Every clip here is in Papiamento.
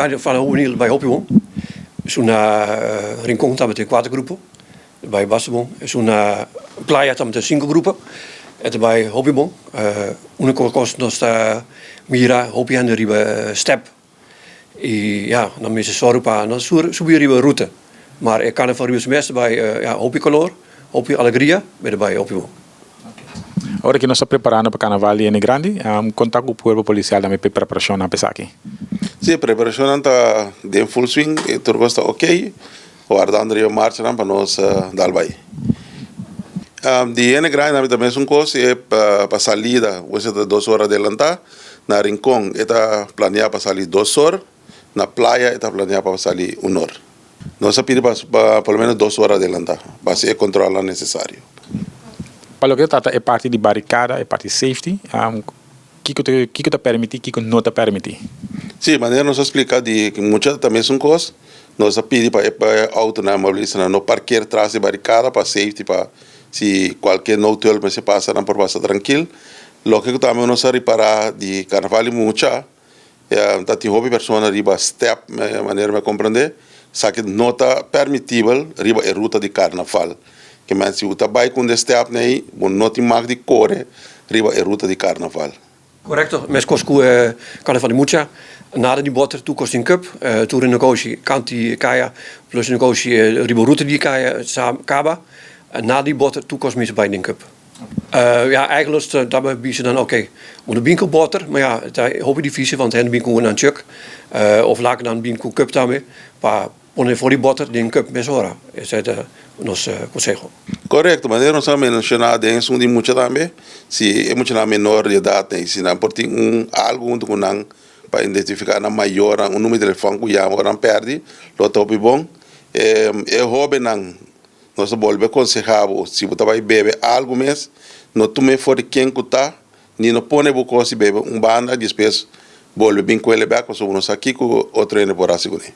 Karnaval hubenil bai hopi bon. Esun na Rincon tabatin kuater grupo, ta bai basta bon. Esun na Playa tabatin sinku grupo, e ta bai hopi bon. Uniko kos nos ta mira hopi hende riba step i ya nan mester sòru pa no subi riba ruta. Maar e karnaval riba su mes ta bai ya hopi kolor, hopi alegria, ta bai hopi bon. Ora ki nos ta preparando pa Carnaval di Hende Grandi, konta ku Kuerpo Polisial tambe pa e preparashonnan pa esaki? Sí, e preparashonnan ta den full swing, tur kos ta ok, wardando riba marchanan pa nos dal bai. Di Hende Grandi tambe ta mesun kos, e pa salida wester ta 2 ora adelantá, na Rincon e ta planea pa sali 2 or, na Playa e ta planea pa sali 1 or. Nos a pidi pa por lo menos 2 ora adelantá, pa hasi e kontrolnan nesesario. Pa loke ta trata e parti di barikada, e parti safety, kiko ta permití, kiko no ta permití? Sí, manera nos a splika di mucha ta mesun kos, nos a pidi pa e outonan mobilistanan no parkeer tras di barikada pa safety, pa si kualke noodhulp mester pasa, nan por pasa trankil. Loke ku tambe nos a ripará di Karnaval di mucha, ta tin hopi persona riba step, manera mi a komprendé, esaki no ta permitibel riba e ruta di Karnaval. Ke men si bo ta bai ku un step ei, bo no tin mag di kore riba e ruta di Karnaval. Korekto, meskos ku Karnaval di mucha, nada di boter, tur kos den cup, tur negoshi kant di kaya, plus negoshi riba ruta di kaya kaba, nada di boter, tur kos mester bai den cup. Ja, eigenlijk dat we bisa dan oké, okay, bin ku boter, maar ja, het is hopi difísil, want hende bin ku nan truck, of laga nan bin ku cup tambe, pa pone for di boter den cup mesora. Esei ta nos konseho. Korekto, manera nos a menshoná den esun di mucha tambe, si e muchanan menor di edat, si nan por tin un algu huntu ku nan pa identifiká nan mayornan, un number di telefòn ku yama ora nan pèrdè, lo ta hopi bon. E hóbennan, nos ta bolbe konsehá bo, si bo ta bai bebe algu mes, no tuma for di ken ku ta, ni no pone bo kos di bebe un banda, despues bolbe bin ku e bèk, pasobra bo no sa kiko otro hende por hasi kuné.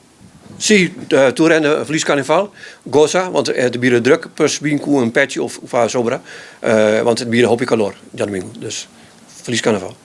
Sí, tur hende felis Karnaval, gosa, want het bira druk, plus bin ku un pèchi of sobra, want het bira hopi kalor djadumingu. Dus felis Karnaval.